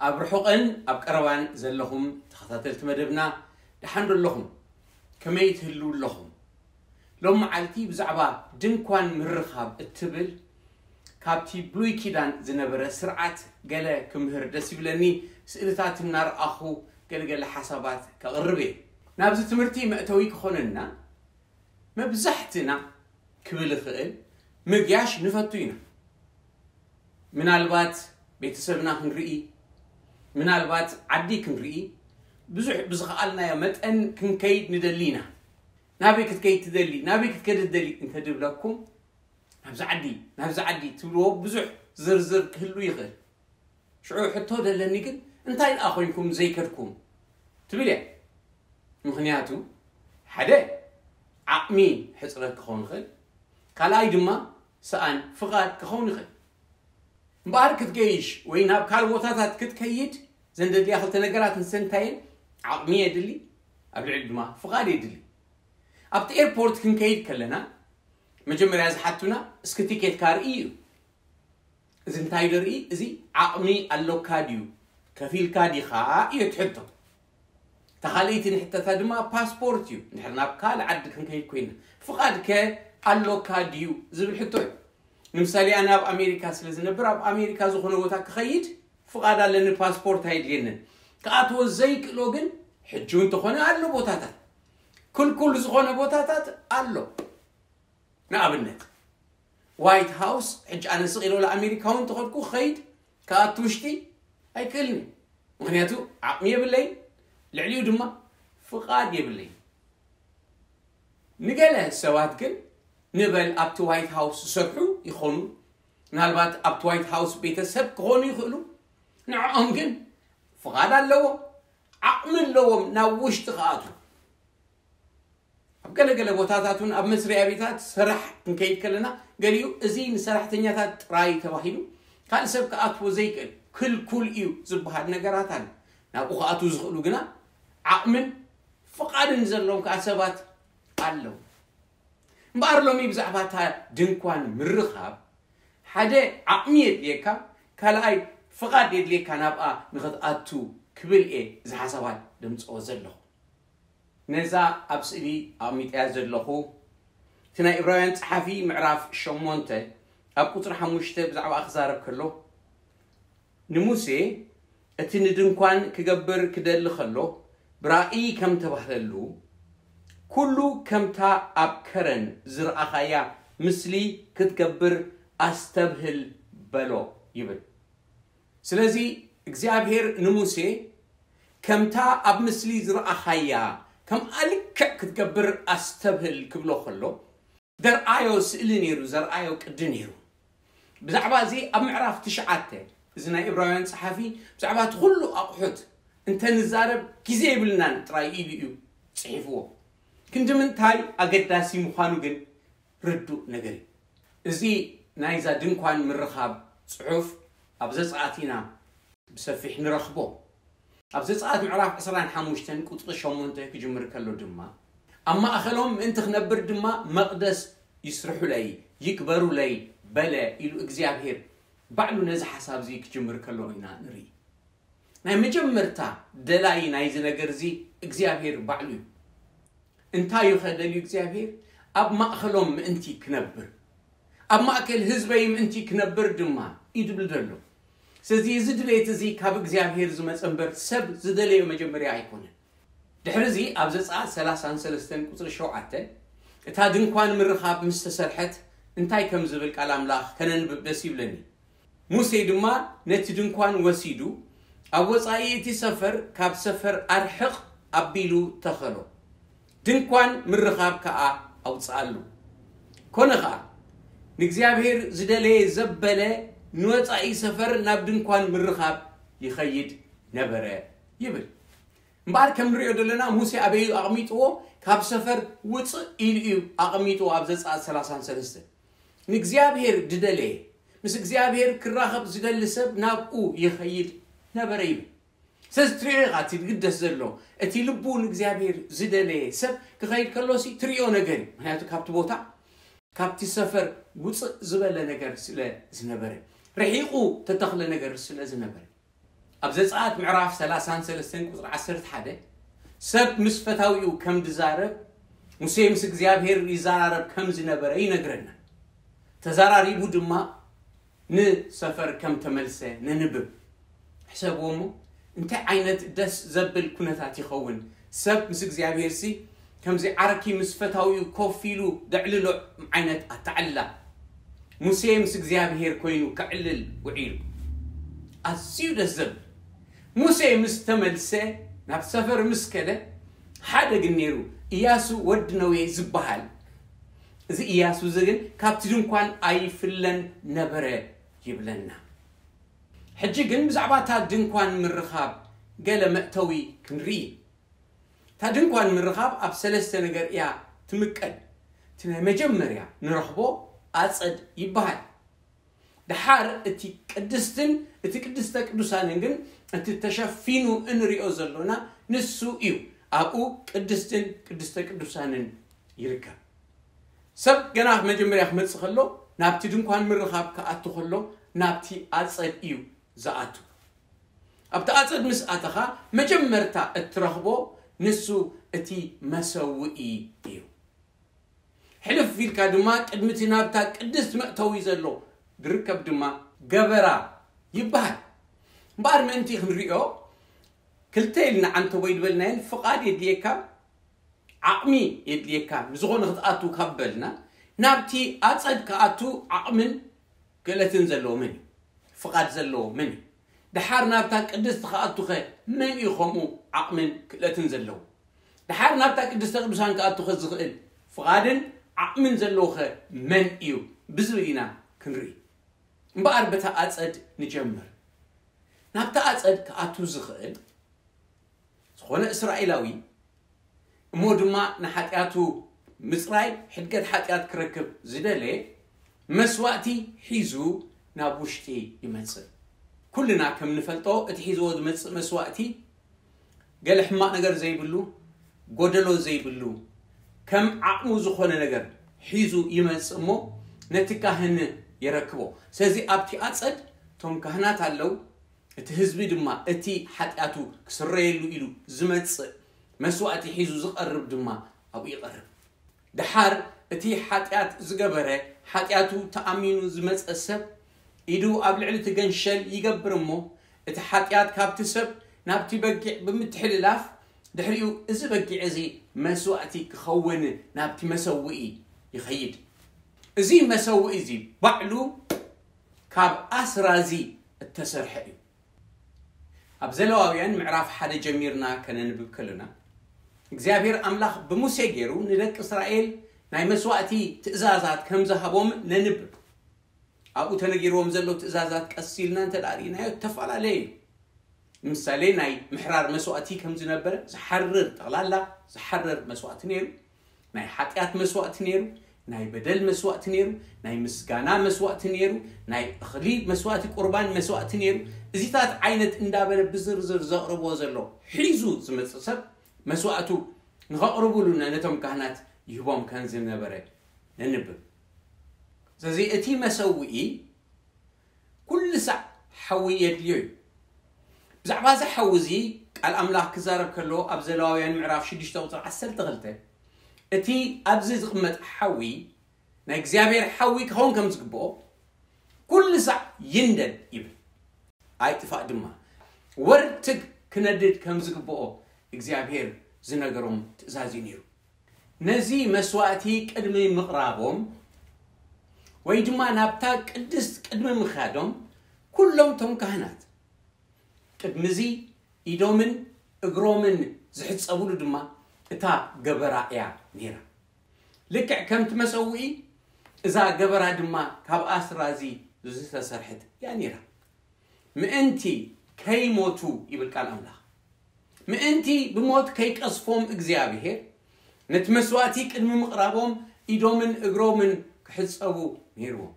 ኣብ ርሑቕን ኣብ ቀረባን ዘለኹም ተኸታተልቲ መደብና፣ ደሓን ዶ ኣለኹም? ከመይ ትህልዉ ኣለኹም? ሎም መዓልቲ ብዛዕባ ድንኳን ምርኻብ እትብል ካብቲ ብሉይ ኪዳን ዝነበረ ስርዓት ገለ ክምህር ደስ ይብለኒ። ስእልታት እናረኣኹ ገለገለ ሓሳባት ከቕርብ እየ። ናብዚ ትምህርቲ መእተዊ ክኾነና፣ መብዛሕትና ክብል እኽእል፣ ምግያሽ ንፈቱ ኢና። ምናልባት ቤተሰብና ክንርኢ፣ ምናልባት ዓዲ ክንርኢ፣ ብዙሕ ብዝኸኣልናዮ መጠን ክንከይድ ንደሊ ኢና። ናበይ ክትከይድ ትደሊ? ናበይ ክትከይድ ትደሊ እንተድብለኩም፣ ናብዚ ዓዲ፣ ናብዚ ዓዲ ትብልዎ ብዙሕ ዝርዝር ክህሉ ይኽእል። ሽዑ ሕቶ ደለኒ ግን፣ እንታይ ደኣ ኮይንኩም ዘይከድኩም? ትብል እያ። ምኽንያቱ፣ ሓደ፣ ዓቕሚ ሕጽረት ክኸውን ይኽእል፣ ካልኣይ ድማ፣ ሰኣን ፍቓድ ክኸውን ይኽእል። እምበኣር ክትገይሽ ወይ ናብ ካልእ ቦታታት ክትከይድ ዘንደልያ ክልተ ነገራት እንሰንታየን፣ ዓቕሚ የድሊ፣ ኣብ ልዕሊ ድማ ፍቓድ የድሊ። ኣብቲ ኤርፖርት ክንከይድ ከለና፣ መጀመርያ ዝሓቱና፣ እስኪ ቲኬትካ ርኢ እዩ። እዚ እንታይ ደርኢ? እዚ ዓቕሚ ኣሎካ ድዩ? ከፊልካ ዲኻ? እዩ እቲ ሕቶ። እታ ካልኣይቲ ንሕተታ ድማ ፓስፖርት እዩ። እንድሕር ናብ ካልእ ዓዲ ክንከይድ ኮይና፣ ፍቓድከ ኣሎካ ድዩ ዝብል ሕቶ እዩ። ንምሳሌ፣ ኣነ ኣብ ኣሜሪካ ስለ ዝነብር፣ ኣብ ኣሜሪካ ዝኾነ ቦታ ክኸይድ ፍቓድ ኣለኒ፣ ፓስፖርት ኣየድልየንን። ክኣትዎ ዘይክእሎ ግን፣ ሕጂ እውን እንተኾነ ኣሎ ቦታታት። ክልኩል ዝኾነ ቦታታት ኣሎ። ንኣብነት፣ ዋይት ሃውስ፣ ሕጂ ኣነ ስቕ ኢለ ወላ ኣሜሪካ እውን እንተኸድኩ ክኸይድ፣ ክኣቱ ውሽጢ ኣይክእልን። ምኽንያቱ ዓቕሚ የብለይን፣ ልዕሊኡ ድማ ፍቓድ የብለይን። ንገለ ሰባት ግን፣ ንበል ኣብቲ ዋይት ሃውስ ዝሰርሑ ይኾኑ፣ ምናልባት ኣብቲ ዋይት ሃውስ ቤተሰብ ክኾኑ ይኽእሉ። ንዕኦም ግን ፍቓድ ኣለዎም፣ ዓቕሚ ኣለዎም ናብ ውሽጢ ክኣትዉ። ኣብ ገለገለ ቦታታት እውን ኣብ መስሪያ ቤታት ስራሕ ክንከይድ ከለና፣ ገሊኡ እዚ ንሰራሕተኛታት ጥራይ ተባሂሉ፣ ካልእ ሰብ ክኣትዎ ዘይክእል ክልኩል እዩ ዝበሃል ነገራት ኣሎ። ናብኡ ክኣትዉ ዝኽእሉ ግና ዓቕምን ፍቓድን ዘለዎም ከኣ ሰባት ኣለዉ። እምበኣር ሎሚ ብዛዕባ እታ ድንኳን ምርኻብ፣ ሓደ ዓቕሚ የድልየካ፣ ካልኣይ ፍቓድ የድልየካ ናብኣ ንኽትኣቱ ክብል እየ እዚ ሓሳባት ደምጽኦ ዘለኹ። ነዛ ኣብ ስእሊ ኣቕሚጠያ ዘለኹ፣ እቲ ናይ ዕብራውያን ጸሓፊ ምዕራፍ ሸሞንተ ኣብ ቁጽሪ ሓሙሽተ ብዛዕባኣ ክዛረብ ከሎ፣ ንሙሴ እቲ ንድንኳን ክገብር ክደሊ ከሎ ብራእይ ከም ተባህለሉ፣ ኩሉ ከምታ ኣብ ከረን ዝረኣኻያ ምስሊ ክትገብር ኣስተብህል በሎ ይብል። ስለዚ እግዚኣብሔር ንሙሴ ከምታ ኣብ ምስሊ ዝረኣኻያ ከምኣ ልክዕ ክትገብር ኣስተብህል ክብሎ ከሎ፣ ዘርኣዮ ስእሊ ነይሩ፣ ዘርኣዮ ቅዲ ነይሩ። ብዛዕባ እዚ ኣብ ምዕራፍ ትሽዓተ፣ እዚ ናይ ዕብራውያን ጸሓፊ ብዛዕባ እቲ ኩሉ ኣቑሑት እንተንዛረብ ግዜ የብልናን ጥራይ ኢሉ እዩ ጽሒፍዎ። ክንዲ ምንታይ ኣገዳሲ ምዃኑ ግን ርዱእ ነገር እዩ። እዚ ናይዛ ድንኳን ምርኻብ ጽሑፍ ኣብ ዘጸኣት ኢና ብሰፊሕ ንረኽቦ። ኣብ ዘጸኣት ምዕራፍ ዕስራን ሓሙሽተን ቁጽሪ ሸሞንተ ክጅምር ከሎ ድማ፣ ኣብ ማእከሎም ምእንቲ ክነብር ድማ መቕደስ ይስርሑለይ፣ ይግበሩለይ በለ ኢሉ እግዚኣብሔር ባዕሉ ነዚ ሓሳብ እዚ ክጅምር ከሎ ኢና ንርኢ። ናይ መጀመርታ ደላይ ናይዚ ነገር እዚ እግዚኣብሔር ባዕሉ እዩ። እንታይ እዩ ከደልዩ እግዚኣብሔር? ኣብ ማእከሎም ምእንቲ ክነብር፣ ኣብ ማእከል ህዝበይ ምእንቲ ክነብር ድማ እዩ ድብል ዘሎ። ስለዚ እዚ ድሌት እዚ ካብ እግዚኣብሔር ዝመጸ እምበር ሰብ ዝደለዮ መጀመርያ ኣይኮነን። ድሕሪ እዚ ኣብ ዘጸኣት ሰላሳን ሰለስተን ቁጽሪ ሸውዓተ እታ ድንኳን ምርኻብ ምስ ተሰርሐት እንታይ ከም ዝብል ቃል ኣምላኽ ከነንብብ ደስ ይብለኒ። ሙሴ ድማ ነቲ ድንኳን ወሲዱ ኣብ ወጻኢ እቲ ሰፈር ካብ ሰፈር ኣርሕቕ ኣቢሉ ተኸሎ። ድንኳን ምርኻብ ከኣ ኣውጽኣሉ። ኮነ ኸኣ ንእግዚኣብሔር ዝደለየ ዘበለ ንወጻኢ ሰፈር ናብ ድንኳን ምርኻብ ይኸይድ ነበረ ይብል። እምበኣር ከም ንሪኦ ዘለና ሙሴ ኣበዩ ኣቕሚጥዎ? ካብ ሰፈር ውፅእ ኢሉ እዩ ኣቕሚጥዎ ኣብ ዘጸኣት ሰላሳን ሰለስተን። ንእግዚኣብሔር ዝደለየ ምስ እግዚኣብሔር ክራኸብ ዝደሊ ሰብ ናብኡ ይኸይድ ነበረ ይብል። ስለዚ ትሪኦ ኢኻ እቲ ዝግደስ ዘሎ እቲ ልቡ ንእግዚኣብሔር ዝደለየ ሰብ ክኸይድ ከሎሲ ትሪኦ ነገር እዩ። ምክንያቱ ካብቲ ቦታ ካብቲ ሰፈር ውፅእ ዝበለ ነገር ስለ ዝነበረ ርሒቑ ተተኽለ ነገር ስለ ዝነበረ ኣብ ዘጸኣት ምዕራፍ ሰላሳን ሰለስተን ቁጽሪ ዓሰርተ ሓደ፣ ሰብ ምስ ፈታዊኡ ከም ዝዛረብ፣ ሙሴ ምስ እግዚኣብሔር ይዘራረብ ከም ዝነበረ ይነግረና። ተዘራሪቡ ድማ ንሰፈር ከም ተመልሰ ነንብብ። ሕሰብዎ እሞ፣ እንታይ ዓይነት ደስ ዘብል ኩነታት ይኸውን? ሰብ ምስ እግዚኣብሔርሲ ከምዚ ዓርኪ ምስ ፈታዊኡ ኮፍ ኢሉ ዘዕልሎ ዓይነት ኣተዓልላ። ሙሴ ምስ እግዚኣብሔር ኮይኑ ከዕልል ውዒሉ። ኣዝዩ ደስ ዘብል። ሙሴ ምስ ተመልሰ፣ ናብ ሰፈር ምስ ከደ፣ ሓደ ግን ነይሩ፣ ኢያሱ ወዲ ነዌ ዝበሃል። እዚ ኢያሱ እዚ ግን ካብቲ ድንኳን ኣይፍለን ነበረ ይብለና። ሕጂ ግን ብዛዕባ እታ ድንኳን ምርኻብ ገለ መእተዊ ክንርኢ። እታ ድንኳን ምርኻብ ኣብ ሰለስተ ነገር እያ ትምቀል። እቲ ናይ መጀመርያ ንረኽቦ ኣጸድ ይበሃል። ደሓር እቲ ቅድስትን እቲ ቅድስተ ቅዱሳንን ግን እቲ ተሸፊኑ እንሪኦ ዘሎና ንሱ እዩ። ኣብኡ ቅድስትን ቅድስተ ቅዱሳንን ይርከብ። ሰብ ገና መጀመርያ ክመጽእ ከሎ ናብቲ ድንኳን ምርኻብ ክኣቱ ከሎ ናብቲ ኣጸድ እዩ ዝኣቱ። ኣብቲ ኣጸድ ምስ ኣተኻ መጀመርታ እትረኽቦ ንሱ እቲ መሰውኢ እዩ። ሕልፍ ኢልካ ድማ ቅድሚ እቲ ናብታ ቅድስት መእተዊ ዘሎ ዝርከብ ድማ ገበራ ይበሃል። እምበኣር ምእንቲ ክንሪኦ ክልተ ኢልና ዓንተቦ ይድበልናየን ፍቓድ የድልየካ፣ ዓቕሚ የድልየካ። ንዝኾነ ክትኣቱ ካብ በልና ናብቲ ኣጸድ ክኣቱ ዓቕምን ክእለትን ዘለዎ መን እዩ? ፍቓድ ዘለዎ መን እዩ? ደሓር ናብታ ቅድስቲ ክኣቱኸ መን እዩ ከምኡ ዓቕምን ክእለትን ዘለዎ? ደሓር ናብታ ቅድስተ ቅዱሳን ክኣቱኸ ዝኽእል ፍቓድን ዓቕምን ዘለዎኸ መን እዩ? ብዝብል ኢና ክንርኢ። እምበኣር በታ ኣጸድ ንጀምር። ናብታ ኣጸድ ክኣቱ ዝኽእል ዝኾነ እስራኤላዊ እሞ ድማ ንሓጢኣቱ ምጽራይ ሕድገት ሓጢኣት ክረክብ ዝደለየ መስዋእቲ ሒዙ ናብ ውሽጢ ይመጽእ። ኩልና ከም ንፈልጦ እቲ ሒዝዎ ዝመጽእ መስዋእቲ ገለ ሕማቕ ነገር ዘይብሉ፣ ጎደሎ ዘይብሉ፣ ከም ዓቕሙ ዝኾነ ነገር ሒዙ ይመጽእ እሞ ነቲ ካህን የረክቦ። ስለዚ ኣብቲ ኣጸድ እቶም ካህናት ኣለዉ። እቲ ህዝቢ ድማ እቲ ሓጢኣቱ ክስረየሉ ኢሉ ዝመጽእ መስዋእቲ ሒዙ ዝቐርብ ድማ ኣብኡ ይቐርብ። ደሓር እቲ ሓጢኣት ዝገበረ፣ ሓጢኣቱ ተኣሚኑ ዝመጸ ሰብ ኢዱ ኣብ ልዕሊ እቲ ገንሸል ይገብር እሞ፣ እቲ ሓጢኣት ካብቲ ሰብ ናብቲ በጊዕ ብምትሕልላፍ፣ ድሕሪኡ እዚ በጊዕ እዚ መስዋእቲ ክኸውን ናብቲ መሰውኢ ይኸይድ። እዚ መሰውኢ እዚ ባዕሉ ካብ ኣስራዚ እተሰርሐ እዩ። ኣብ ዘለዋውያን ምዕራፍ ሓደ ጀሚርና ከነንብብ ከለና፣ እግዚኣብሔር ኣምላኽ ብሙሴ ገይሩ ንደቂ እስራኤል ናይ መስዋእቲ ትእዛዛት ከም ዝሃቦም ነንብብ። ኣብኡ ተነጊርዎም ዘሎ ትእዛዛት ቀስ ኢልና እንተ ደኣ ርኢናዮ፣ እተፈላለየ እዩ። ንምሳሌ፣ ናይ ምሕራር መስዋእቲ ከም ዝነበረ፣ ዝሓርር፣ ጠቕላላ ዝሓርር መስዋእቲ ነይሩ። ናይ ሓጢኣት መስዋእቲ ነይሩ፣ ናይ በደል መስዋእቲ ነይሩ፣ ናይ ምስጋና መስዋእቲ ነይሩ፣ ናይ እኽሊ መስዋእቲ፣ ቁርባን መስዋእቲ ነይሩ። እዚታት ዓይነት እንዳበለ ብዝርዝር ዘቕርቦ ዘሎ ሒዙ ዝመጽእ ሰብ መስዋእቱ ንኸቕርቡሉ ነ-፣ ነቶም ካህናት ይህቦም ከም ዝነበረ ነንብብ። ስለዚ እቲ መሰውኢ ኩሉ ሳዕ ሓዊ የድልዮ እዩ። ብዛዕባ እዚ ሓዊ እዚ ቃል ኣምላኽ ክዛረብ ከሎ ኣብ ዘለዋውያን ምዕራፍ ሽዱሽተ ቁጽሪ ዓሰርተ ክልተ፣ እቲ ኣብዚ ዝቕመጥ ሓዊ ናይ እግዚኣብሔር ሓዊ ክኸውን ከም ዝግብኦ ኩሉ ሳዕ ይንደድ ይብል። ኣይጥፋእ ድማ። ወርትግ ክነድድ ከም ዝግብኦ እግዚኣብሔር ዝነገሮም ትእዛዝ እዩ ነይሩ። ነዚ መስዋእቲ ቅድሚ ምቕራቦም ወይ ድማ ናብታ ቅድስት ቅድሚ ምኻዶም ኩሎም ቶም ካህናት ቅድሚ እዚ ኢዶምን እግሮምን ዝሕጸብሉ ድማ እታ ገበራ እያ ነይራ። ልክዕ ከምቲ መሰውኢ እዛ ገበራ ድማ ካብ ኣስራዚ ዝተሰርሐት እያ ነይራ። ምእንቲ ከይሞቱ ይብል ቃል ኣምላኽ። ምእንቲ ብሞት ከይቀስፎም እግዚኣብሔር ነቲ መስዋእቲ ቅድሚ ምቕራቦም ኢዶምን እግሮምን ክሕጸቡ ነይርዎም።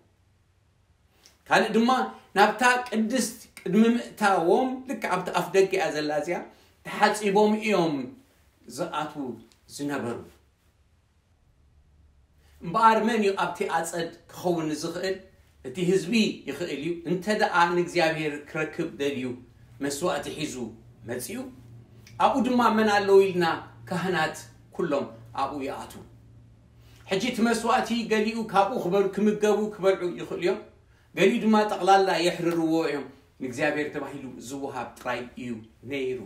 ካልእ ድማ ናብታ ቅድስት ቅድሚ ምእታዎም ልክዕ ኣብቲ ኣፍ ደገ እያ ዘላ እዚኣ፣ ተሓጺቦም እዮም ዝኣትዉ ዝነበሩ። እምበኣር መን እዩ ኣብቲ ኣጸድ ክኸውን ዝኽእል? እቲ ህዝቢ ይኽእል እዩ፣ እንተ ደኣ ንእግዚኣብሔር ክረክብ ደልዩ መስዋእቲ ሒዙ መጺኡ። ኣብኡ ድማ መን ኣለዉ ኢልና፣ ካህናት ኩሎም ኣብኡ ይኣትዉ። ሕጂ እቲ መስዋእቲ ገሊኡ ካብኡ ክበሉ፣ ክምገቡ፣ ክበልዑ ይኽእሉ እዮም። ገሊኡ ድማ ጠቕላላ የሕርርዎ እዮም። ንእግዚኣብሔር ተባሂሉ ዝወሃብ ጥራይ እዩ ነይሩ።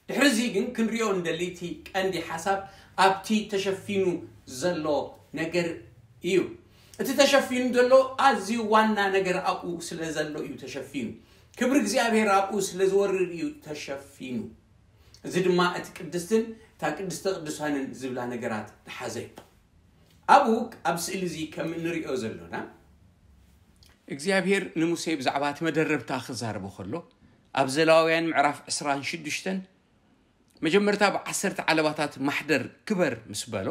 ድሕሪ እዚ ግን ክንሪኦ እንደሊ፣ እቲ ቀንዲ ሓሳብ ኣብቲ ተሸፊኑ ዘሎ ነገር እዩ። እቲ ተሸፊኑ ዘሎ ኣዝዩ ዋና ነገር ኣብኡ ስለ ዘሎ እዩ ተሸፊኑ። ክብሪ እግዚኣብሔር ኣብኡ ስለ ዝወርድ እዩ ተሸፊኑ። እዚ ድማ እቲ ቅድስትን እታ ቅድስተ ቅዱሳንን ዝብላ ነገራት ዝሓዘ እዩ። ኣብኡ ኣብ ስእሊ እዚ ከም እንሪኦ ዘሎና፣ እግዚኣብሔር ንሙሴ ብዛዕባ እቲ መደረብታ ክዛረቦ ከሎ፣ ኣብ ዘሌዋውያን ምዕራፍ ዕስራን ሽዱሽተን መጀመርታ ብዓሰርተ ዓለባታት ማሕደር ክበር ምስ በሎ፣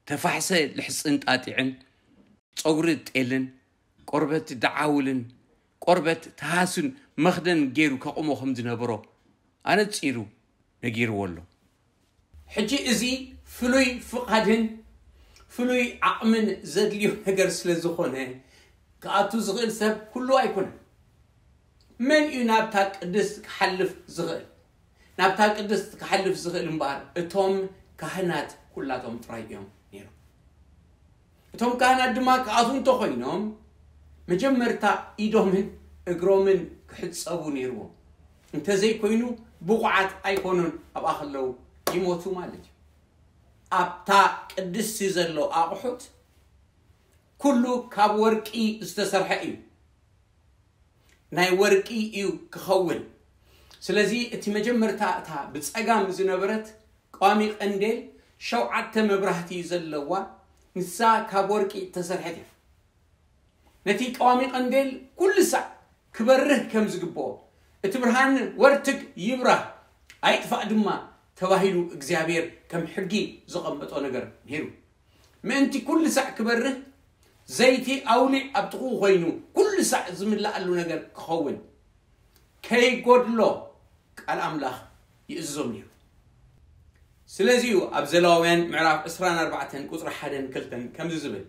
ተፋሕሰ ልሕጽን ጣጢዕን፣ ጸጉሪ ጤልን፣ ቆርበት ደዓውልን፣ ቆርበት ተሃስን መኽደን ገይሩ ከቑሞ ከም ዝነበሮ ኣነጺሩ ነጊርዎ ኣሎ። ሕጂ እዚ ፍሉይ ፍቓድን ፍሉይ ዓቕምን ዘድልዮ ነገር ስለ ዝኾነ፣ ክኣቱ ዝኽእል ሰብ ኩሉ ኣይኮነን። መን እዩ ናብታ ቅድስት ክሓልፍ ዝኽእል? ናብታ ቅድስት ክሓልፍ ዝኽእል እምበኣር እቶም ካህናት ኩላቶም ጥራይ እዮም ነይሮም። እቶም ካህናት ድማ ክኣትዉ እንተኾይኖም፣ መጀመርታ ኢዶምን እግሮምን ክሕጸቡ ነይርዎም። እንተዘይኮይኑ ብቑዓት ኣይኮኑን፣ ኣብኣ ከለዉ ይሞቱ ማለት እዩ። ኣብታ ቅድስቲ ዘሎ ኣቑሑት ኩሉ ካብ ወርቂ ዝተሰርሐ እዩ። ናይ ወርቂ እዩ ክኸውን። ስለዚ እቲ መጀመርታ እታ ብጸጋም ዝነበረት ቀዋሚ ቀንዴል ሸውዓተ መብራህቲ ዘለዋ፣ ንሳ ካብ ወርቂ እተሰርሐት እያ። ነቲ ቀዋሚ ቀንዴል ኩሉ ሳዕ ክበርህ ከም ዝግብኦ፣ እቲ ብርሃን ወርትግ ይብራህ ኣይጥፋእ ድማ ተባሂሉ እግዚኣብሔር ከም ሕጊ ዘቐመጦ ነገር ነይሩ። ምእንቲ ኩሉ ሳዕ ክበርህ፣ ዘይቲ ኣውሊዕ ኣብ ጥቕኡ ኮይኑ ኩሉ ሳዕ ዝምላኣሉ ነገር ክኸውን፣ ከይጎድሎ ቃል ኣምላኽ ይእዝዞም ነይሩ። ስለዚ እዩ ኣብ ዘሌዋውያን ምዕራፍ ዕስራን ኣርባዕተን ቁጽሪ ሓደን ክልተን ከምዚ ዝብል፣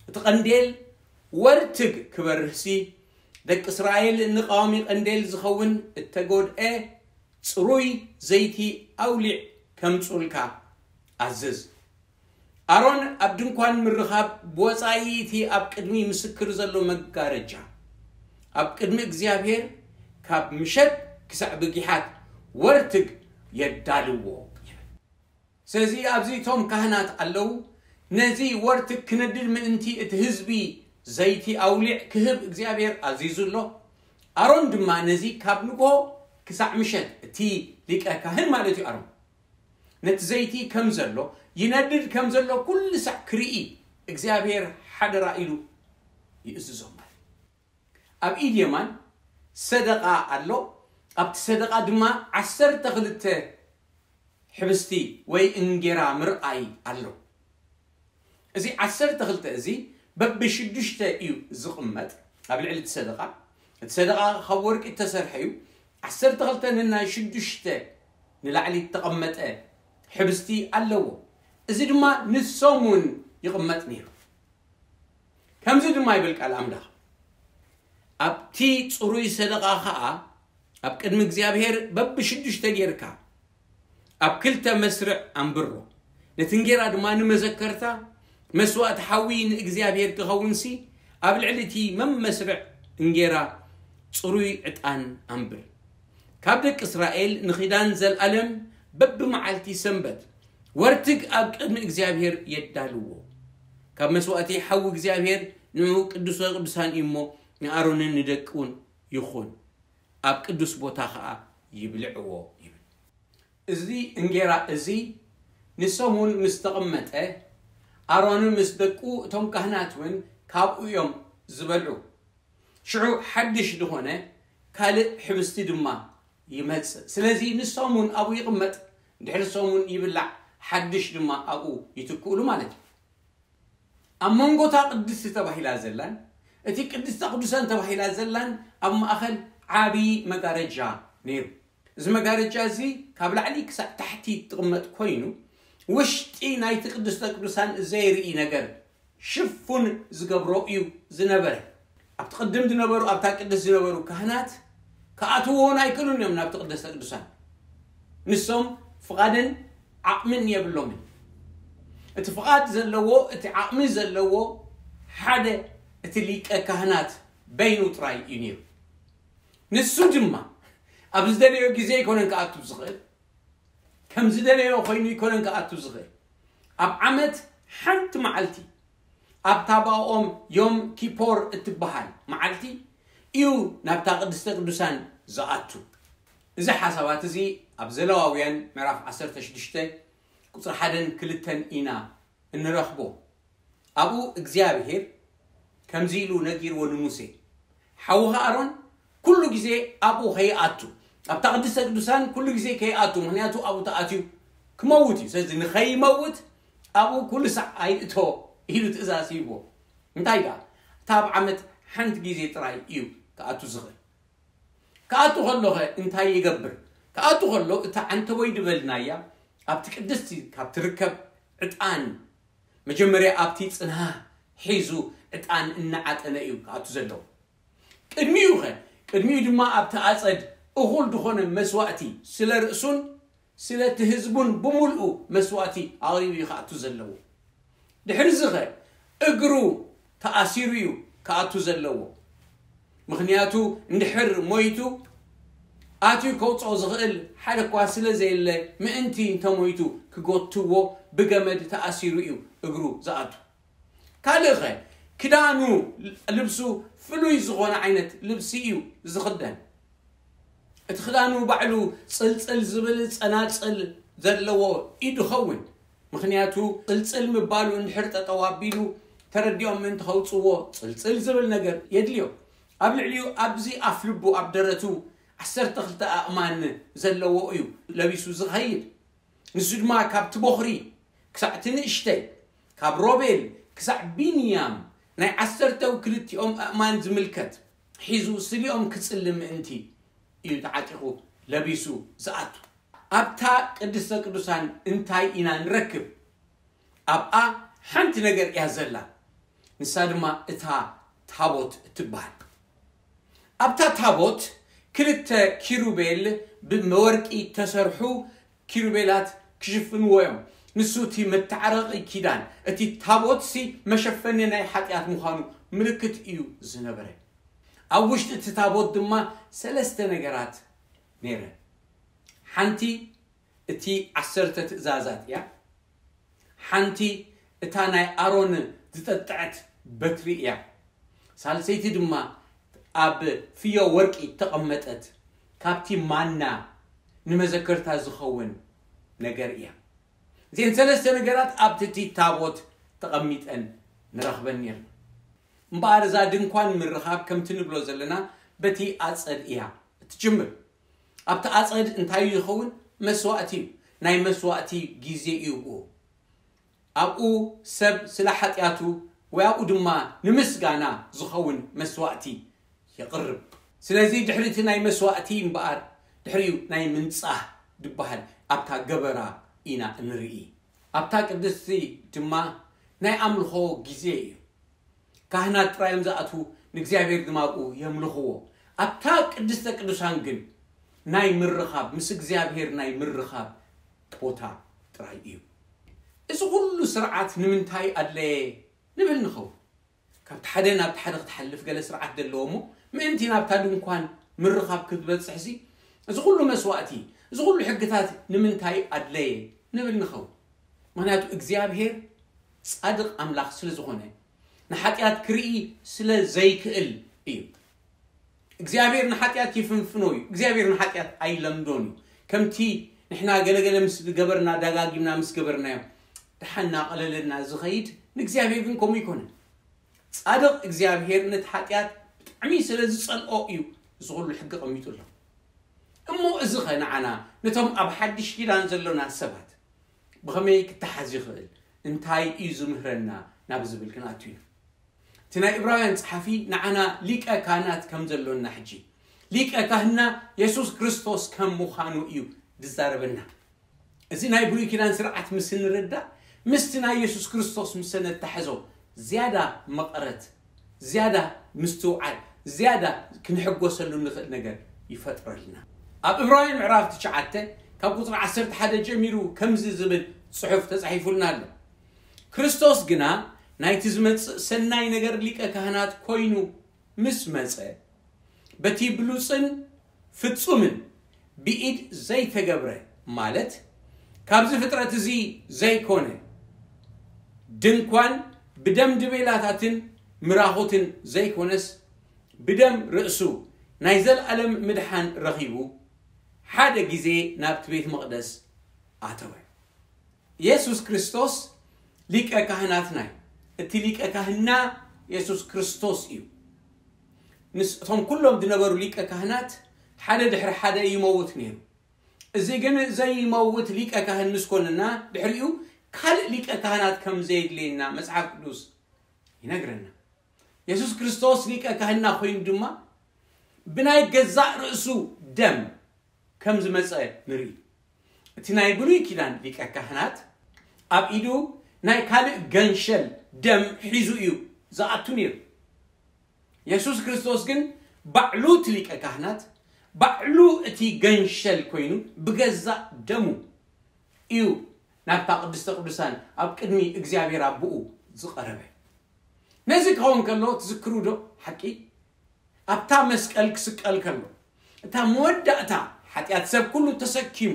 እቲ ቀንዴል ወርትግ ክበርህሲ፣ ደቂ እስራኤል ንቐዋሚ ቀንዴል ዝኸውን እተጎድኤ ጽሩይ ዘይቲ ኣውሊዕ ከምጹልካ ኣዝዝ። ኣሮን ኣብ ድንኳን ምርኻብ ብወጻኢ እቲ ኣብ ቅድሚ ምስክር ዘሎ መጋረጃ፣ ኣብ ቅድሚ እግዚኣብሔር ካብ ምሸት ክሳዕ ብጊሓት ወርትግ የዳልዎ ይብል። ስለዚ ኣብዚ እቶም ካህናት ኣለዉ። ነዚ ወርትግ ክነድድ ምእንቲ እቲ ህዝቢ ዘይቲ ኣውሊዕ ክህብ እግዚኣብሔር ኣዚዙ ኣሎ። ኣሮን ድማ ነዚ ካብ ንግሆ ክሳዕ ምሸት፣ እቲ ሊቀ ካህን ማለት እዩ ኣሮን፣ ነቲ ዘይቲ ከም ዘሎ፣ ይነድድ ከም ዘሎ ኩሉ ሳዕ ክርኢ እግዚኣብሔር ሓደራ ኢሉ ይእዝዞም ማለት እዩ። ኣብ ኢድ የማን ሰደቓ ኣሎ። ኣብቲ ሰደቓ ድማ ዓሰርተ ክልተ ሕብስቲ ወይ እንጌራ ምርኣይ ኣሎ። እዚ ዓሰርተ ክልተ እዚ በብሽዱሽተ እዩ ዝቕመጥ ኣብ ልዕሊ እቲ ሰደቓ። እቲ ሰደቓ ካብ ወርቂ እተሰርሐ እዩ። ዓሰርተ ክልተ ንናይ ሽዱሽተ ንላዕሊ እተቐመጠ ሕብስቲ ኣለዎ። እዚ ድማ ንሰሙን ይቕመጥ ነይሩ። ከምዚ ድማ ይብል ቃል ኣምላኽ፣ ኣብቲ ጽሩይ ሰደቓ ኸኣ ኣብ ቅድሚ እግዚኣብሔር በብሽዱሽተ ጌርካ ኣብ ክልተ መስርዕ ኣንብሮ። ነቲ እንጌራ ድማ ንመዘከርታ መስዋእቲ ሓዊ ንእግዚኣብሔር ክኸውንሲ፣ ኣብ ልዕሊ እቲ መመስርዕ እንጌራ ጽሩይ ዕጣን ኣንብር። ካብ ደቂ እስራኤል ንኺዳን ዘልኣለም በብመዓልቲ ሰንበት ወርትግ ኣብ ቅድሚ እግዚኣብሔር የዳልዎ። ካብ መስዋእቲ ሓዊ እግዚኣብሔር ንዑ ቅዱሰ ቅዱሳን እዩ እሞ፣ ንኣሮንን ንደቁን ይኹን፣ ኣብ ቅዱስ ቦታ ኸኣ ይብልዕዎ ይብል። እዚ እንጌራ እዚ ንሰሙን ምስ ተቐመጠ፣ ኣሮንን ምስ ደቁ እቶም ካህናት እውን ካብኡ እዮም ዝበልዑ። ሽዑ ሓድሽ ዝኾነ ካልእ ሕብስቲ ድማ ይመጽእ። ስለዚ ንሰሙን ኣብኡ ይቕመጥ፣ ድሕሪ ሰሙን ይብላዕ፣ ሓድሽ ድማ ኣብኡ ይትክእሉ ማለት እዩ። ኣብ መንጎ እታ ቅድስቲ ተባሂላ ዘላን እቲ ቅድስተ ቅዱሳን ተባሂላ ዘላን ኣብ ማእኸል ዓቢ መጋረጃ ነይሩ። እዚ መጋረጃ እዚ ካብ ላዕሊ ክሳዕ ታሕቲ ትቕመጥ ኮይኑ፣ ውሽጢ ናይቲ ቅድስተ ቅዱሳን ዘየርኢ ነገር ሽፉን ዝገብሮ እዩ ዝነበረ። ኣብቲ ቅድም ዝነበሩ፣ ኣብታ ቅድስት ዝነበሩ ካህናት ክኣትውዎን ኣይክእሉን እዮም ናብቲ ቅድስተ ቅዱሳን። ንሶም ፍቓድን ዓቕምን የብሎምን። እቲ ፍቓድ ዘለዎ፣ እቲ ዓቕሚ ዘለዎ ሓደ እቲ ሊቀ ካህናት በይኑ ጥራይ እዩ ነይሩ። ንሱ ድማ ኣብ ዝደለዮ ግዜ ኣይኮነን ክኣቱ ዝኽእል፣ ከም ዝደለዮ ኮይኑ ኣይኮነን ክኣቱ ዝኽእል። ኣብ ዓመት ሓንቲ መዓልቲ ኣብታ ብኦም ዮም ኪፖር እትበሃል መዓልቲ እዩ ናብታ ቅድስተ ቅዱሳን ዝኣቱ። እዚ ሓሳባት እዚ ኣብ ዘለዋውያን ምዕራፍ ዓሰርተ ሽዱሽተ ቁፅሪ ሓደን ክልተን ኢና እንረኽቦ። ኣብኡ እግዚኣብሔር ከምዚ ኢሉ ነጊርዎ ንሙሴ፣ ሓውኻ ኣሮን ኩሉ ግዜ ኣብኡ ከይኣቱ፣ ኣብታ ቅድስተ ቅዱሳን ኩሉ ግዜ ከይኣቱ፣ ምኽንያቱ ኣብኡ ተኣትዩ ክመውት እዩ። ስለዚ ንኸይመውት ኣብኡ ኩሉ ሳዕ ኣይእቶ ኢሉ ትእዛዝ ሂብዎ። እንታይ ደኣ? እታ ኣብ ዓመት ሓንቲ ግዜ ጥራይ እዩ ክኣቱ ዝኽእል። ክኣቱ ከሎኸ እንታይ ይገብር? ክኣቱ ከሎ እታ ዓንተቦይ ዝበልናያ ኣብቲ ቅድስቲ ካብ ትርከብ ዕጣን መጀመርያ ኣብቲ ጽንሃ ሒዙ ዕጣን እናዓጠነ እዩ ክኣቱ ዘለዎ። ቅድሚኡ ኸ? ቅድሚኡ ድማ ኣብቲ ኣጸድ እኹል ዝኾነ መስዋእቲ ስለ ርእሱን ስለ እቲ ህዝቡን ብምልኡ መስዋእቲ ኣቕሪቡ እዩ ክኣቱ ዘለዎ። ድሕሪ እዚ ኸ እግሩ ተኣሲሩ እዩ ክኣቱ ዘለዎ። ምኽንያቱ እንድሕር ሞይቱ ኣትዩ ከውፅኦ ዝኽእል ሓደ እኳ ስለ ዘየለ ምእንቲ እንተሞይቱ ክጎትዎ ብገመድ ተኣሲሩ እዩ እግሩ ዝኣቱ። ካልእ ኸ ክዳኑ ልብሱ ፍሉይ ዝኾነ ዓይነት ልብሲ እዩ ዝኽደን። እቲ ክዳኑ ባዕሉ ጽልጽል ዝብል ጸናጽል ዘለዎ እዩ ድኸውን። ምኽንያቱ ጽልጽል ምባሉ እንድሕር ጠጠው ኣቢሉ ተረዲኦም ምእንቲ ከውጽዎ ጽልጽል ዝብል ነገር የድልዮ። ኣብ ልዕሊኡ ኣብዚ ኣፍ ልቡ ኣብ ደረቱ ዓሰርተ ክልተ ኣእማን ዘለዎ እዩ ለቢሱ ዝኸይድ። ንሱ ድማ ካብቲ ቦኽሪ ክሳዕ እቲ ንእሽተይ፣ ካብ ሮቤል ክሳዕ ቢንያም ናይ ዓሰርተው ክልቲኦም ኣእማን ዝምልከት ሒዙ ስሊኦም ክጽሊ ምእንቲ እዩ ተዓጢቑ ለቢሱ ዝኣቱ። ኣብታ ቅድስተ ቅዱሳን እንታይ ኢና ንረክብ? ኣብኣ ሓንቲ ነገር እያ ዘላ። ንሳ ድማ እታ ታቦት እትበሃል። ኣብታ ታቦት ክልተ ኪሩቤል ብወርቂ ተሰርሑ ኪሩቤላት ክሽፍንዎ እዮም። ንሱ እቲ መተዓረቒ ኪዳን፣ እቲ ታቦትሲ መሸፈኒ ናይ ሓጢኣት ምዃኑ ምልክት እዩ ዝነበረ። ኣብ ውሽጢ እቲ ታቦት ድማ ሰለስተ ነገራት ነይረ። ሓንቲ እቲ ዓሰርተ ትእዛዛት እያ። ሓንቲ እታ ናይ ኣሮን ዝጠጥዐት በትሪ እያ። ሳልሰይቲ ድማ ኣብ ፍዮ ወርቂ ተቐመጠት ካብቲ ማና ንመዘከርታ ዝኸውን ነገር እያ። እዚአን ሰለስተ ነገራት ኣብቲ እቲ ታቦት ተቐሚጠን ንረኽበን ነርና። እምበኣር እዛ ድንኳን ምርኻብ ከምቲ ንብሎ ዘለና በቲ ኣጸድ እያ እትጅምር። ኣብቲ ኣጸድ እንታይ እዩ ዝኸውን? መስዋእቲ እዩ። ናይ መስዋእቲ ግዜ እዩ ብኡ። ኣብኡ ሰብ ስለ ሓጢኣቱ ወይ ኣብኡ ድማ ንምስጋና ዝኸውን መስዋእቲ የቕርብ። ስለዚ ድሕሪ እቲ ናይ መስዋእቲ እምበኣር ድሕሪኡ ናይ ምንጻህ ዝበሃል ኣብታ ገበራ ኢና እንርኢ። ኣብታ ቅድስቲ ድማ ናይ ኣምልኾ ግዜ እዩ። ካህናት ጥራይ እዮም ዝኣትዉ፣ ንእግዚኣብሔር ድማ ኣብኡ የምልኽዎ። ኣብታ ቅድስተ ቅዱሳን ግን ናይ ምርኻብ፣ ምስ እግዚኣብሔር ናይ ምርኻብ ቦታ ጥራይ እዩ። እዚ ኩሉ ስርዓት ንምንታይ ኣድለየ ንብል ንኸውን። ካብቲ ሓደ ናብቲ ሓደ ክትሓልፍ ገለ ስርዓት ዘለዎ እሞ ምእንቲ ናብታ ድንኳን ምርኻብ ክትበጽሕሲ እዚ ኩሉ መስዋእቲ፣ እዚ ኩሉ ሕግታት ንምንታይ ኣድለየ ንብል ንኸውን። ምኽንያቱ እግዚኣብሔር ጻድቕ ኣምላኽ ስለ ዝኾነ ንሓጢኣት ክርኢ ስለ ዘይክእል እዩ። እግዚኣብሔር ንሓጢኣት ይፍንፍኖ እዩ። እግዚኣብሔር ንሓጢኣት ኣይለምዶን እዩ። ከምቲ ንሕና ገለገለ ምስ ገበርና ደጋጊምና ምስ ገበርናዮ ደሓን እናቐለለና ዝኸይድ ንእግዚኣብሔር ግን ከምኡ ይኮነን። ጻድቕ እግዚኣብሔር ነቲ ሓጢኣት ብጣዕሚ ስለ ዝጸልኦ እዩ እዚ ኩሉ ሕጊ ቀሚጡ ኣሎ። እሞ እዚ ኸ ንዓና ነቶም ኣብ ሓድሽ ኪዳን ዘሎና ሰባት ብኸመይ ክተሓዝ ይኽእል? እንታይ እዩ ዝምህረና ናብ ዝብል ክንኣቱ ኢና። እቲ ናይ ዕብራውያን ጸሓፊ ንዓና ሊቀ ካህናት ከም ዘሎና ሕጂ ሊቀ ካህንና የሱስ ክርስቶስ ከም ምዃኑ እዩ ዝዛረበና። እዚ ናይ ብሉይ ኪዳን ስርዓት ምስ እንርዳእ ምስቲ ናይ የሱስ ክርስቶስ ምስ ነተሓዞ ዝያዳ መቐረት፣ ዝያዳ ምስትውዓል፣ ዝያዳ ክንሕጎሰሉ እንኽእል ነገር ይፈጥረልና። ኣብ ዕብራውያን ምዕራፍ ትሽዓተ ካብ ቁፅሪ ዓሰርተ ሓደ ጀሚሩ ከምዚ ዝብል ፅሑፍ ተፃሒፉልና ኣሎ። ክርስቶስ ግና ናይቲ ዝመጽእ ሰናይ ነገር ሊቀ ካህናት ኮይኑ ምስ መጸ፣ በቲ ብሉጽን ፍጹምን ብኢድ ዘይተገብረ፣ ማለት ካብዚ ፍጥረት እዚ ዘይኮነ፣ ድንኳን ብደም ድቤላታትን ምራኹትን ዘይኮነስ፣ ብደም ርእሱ ናይ ዘለኣለም ምድሓን ረኺቡ፣ ሓደ ግዜ ናብቲ ቤት መቕደስ ኣተወ። የሱስ ክርስቶስ ሊቀ ካህናትና እዩ። እቲ ሊቀ ካህንና የሱስ ክርስቶስ እዩ። ንስ-፣ እቶም ኩሎም ዝነበሩ ሊቀ ካህናት ሓደ ድሕሪ ሓደ ይመውት ነይሩ። እዚ ግን ዘይመውት ሊቀ ካህን ምስ ኮነና፣ ድሕሪኡ ካልእ ሊቀ ካህናት ከም ዘየድልየና መጽሓፍ ቅዱስ ይነግረና። የሱስ ክርስቶስ ሊቀ ካህንና ኮይኑ ድማ፣ ብናይ ገዛእ ርእሱ ደም ከም ዝመጸ ንርኢ። እቲ ናይ ብሉይ ኪዳን ሊቀ ካህናት ኣብ ኢዱ ናይ ካልእ ገንሸል ደም ሒዙ እዩ ዝኣቱ ነይሩ። የሱስ ክርስቶስ ግን ባዕሉ እቲ ሊቀ ካህናት፣ ባዕሉ እቲ ገንሸል ኮይኑ፣ ብገዛእ ደሙ እዩ ናብታ ቅድስተ ቅዱሳን ኣብ ቅድሚ እግዚኣብሔር ኣቦኡ ዝቐረበ። ነዚ ክኸውን ከሎ፣ ትዝክሩ ዶ? ሓቂ፣ ኣብታ መስቀል ክስቀል ከሎ፣ እታ መወዳእታ፣ ሓጢኣት ሰብ ኩሉ ተሰኪሙ፣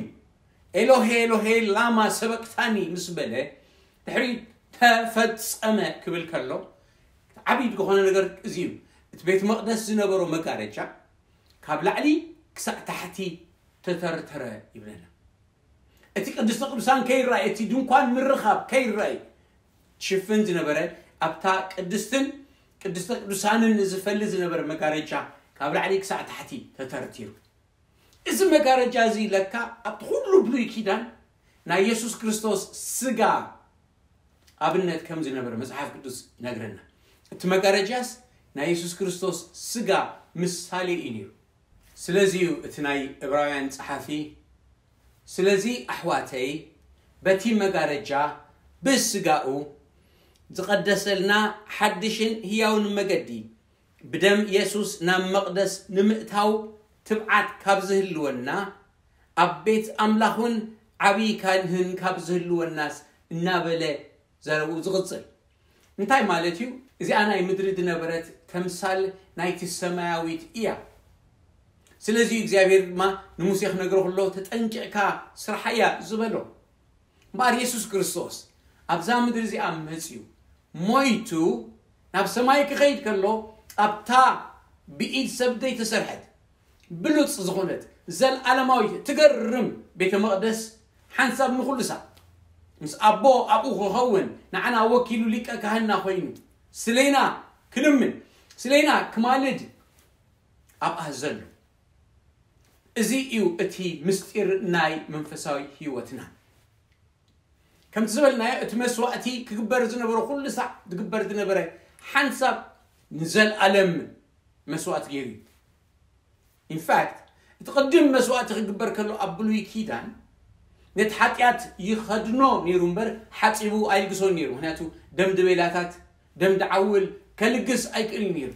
"ኤሎሄ፣ ኤሎሄ፣ ላማ ሰበቅታኒ?" ምስ በለ፣ ድሕሪ "ተፈጸመ" ክብል ከሎ፣ ዓብዪ ዝኾነ ነገር እዚ እዩ። እቲ ቤት መቕደስ ዝነበሮ መጋረጃ ካብ ላዕሊ ክሳዕ ታሕቲ ተተርተረ ይብለና። እቲ ቅድስተ ቅዱሳን ከይረኣይ፣ እቲ ድንኳን ምርኻብ ከይረኣይ ሽፍን ዝነበረ፣ ኣብታ ቅድስትን ቅድስተ ቅዱሳንን ዝፈሊ ዝነበረ መጋረጃ ካብ ላዕሊ ክሳዕ ታሕቲ ተተርቲሩ። እዚ መጋረጃ እዚ ለካ ኣብቲ ኩሉ ብሉይ ኪዳን ናይ የሱስ ክርስቶስ ስጋ ኣብነት ከም ዝነበረ መጽሓፍ ቅዱስ ይነግረና። እቲ መጋረጃስ ናይ የሱስ ክርስቶስ ስጋ ምሳሌ እዩ ነይሩ። ስለዚ እዩ እቲ ናይ ዕብራውያን ጸሓፊ፣ "ስለዚ ኣሕዋተይ፣ በቲ መጋረጃ ብስጋኡ ዝቐደሰልና ሓድሽን ህያውን መገዲ ብደም የሱስ ናብ መቕደስ ንምእታው ትብዓት ካብ ዝህልወና፣ ኣብ ቤት ኣምላኽ እውን ዓብዪ ካህን ካብ ዝህልወናስ" እናበለ ዘረብኡ ዝቕጽል። እንታይ ማለት እዩ? እዚኣ ናይ ምድሪ ዝነበረት ተምሳል ናይቲ ሰማያዊት እያ። ስለዚ እግዚኣብሔር ድማ ንሙሴ ክነግሮ ከሎ፣ "ተጠንቂቕካ ስርሓያ" ዝበሎ። እምበኣር የሱስ ክርስቶስ ኣብዛ ምድሪ እዚኣ መጺኡ፣ ሞይቱ፣ ናብ ሰማይ ክኸይድ ከሎ፣ ኣብታ ብኢድ ሰብ ዘይተሰርሐት፣ ብሉጽ ዝኾነት፣ ዘለዓለማዊት፣ ትገርም ቤተ መቕደስ፣ ሓንሳብ ንኹሉ ሳዕ ምስ ኣቦ ኣብኡ ክኸውን፣ ንዓና ወኪሉ ሊቀ ካህንና ኮይኑ፣ ስሌና ክልምን፣ ስሌና ክማልድ ኣብኣ ዘሎ። እዚ እዩ እቲ ምስጢር ናይ መንፈሳዊ ህይወትና። ከምቲ ዝበልናዮ፣ እቲ መስዋእቲ ክግበር ዝነበሮ፣ ኩሉ ሳዕ ዝግበር ዝነበረ፣ ሓንሳብ ንዘለኣለም መስዋእቲ ገይሩ እዩ። ኢንፋክት፣ እቲ ቅድም መስዋእቲ ክግበር ከሎ ኣብ ብሉይ ኪዳን፣ ነቲ ሓጢኣት ይኸድኖ ነይሩ እምበር፣ ሓጺቡ ኣይልግሶን ነይሩ። ምኽንያቱ፣ ደም ድቤላታት፣ ደም ድዓውል ከልግስ ኣይክእልን ነይሩ።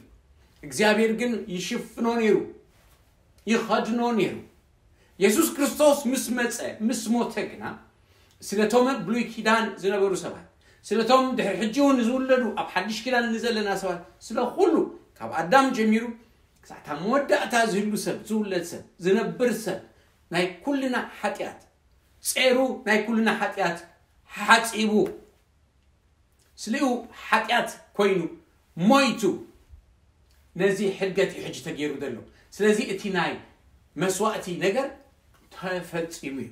እግዚኣብሔር ግን ይሽፍኖ ነይሩ፣ ይኸድኖ ነይሩ። የሱስ ክርስቶስ ምስ መጸ፣ ምስ ሞተ ግና፣ ስለቶም ብሉይ ኪዳን ዝነበሩ ሰባት፣ ስለቶም ድሕሪ ሕጂ እውን ዝውለዱ ኣብ ሓድሽ ኪዳን ንዘለና ሰባት፣ ስለ ኩሉ፣ ካብ ኣዳም ጀሚሩ ክሳዕ እታ መወዳእታ ዝህሉ ሰብ፣ ዝውለድ ሰብ፣ ዝነብር ሰብ፣ ናይ ኩልና ሓጢኣት ጼሩ፣ ናይ ኩልና ሓጢኣት ሓጺቡ፣ ስሊኡ ሓጢኣት ኮይኑ ሞይቱ፣ ነዚ ሕድገት እዩ ሕጂ ተገይሩ ዘሎ። ስለዚ እቲ ናይ መስዋእቲ ነገር ተፈጺሙ እዩ።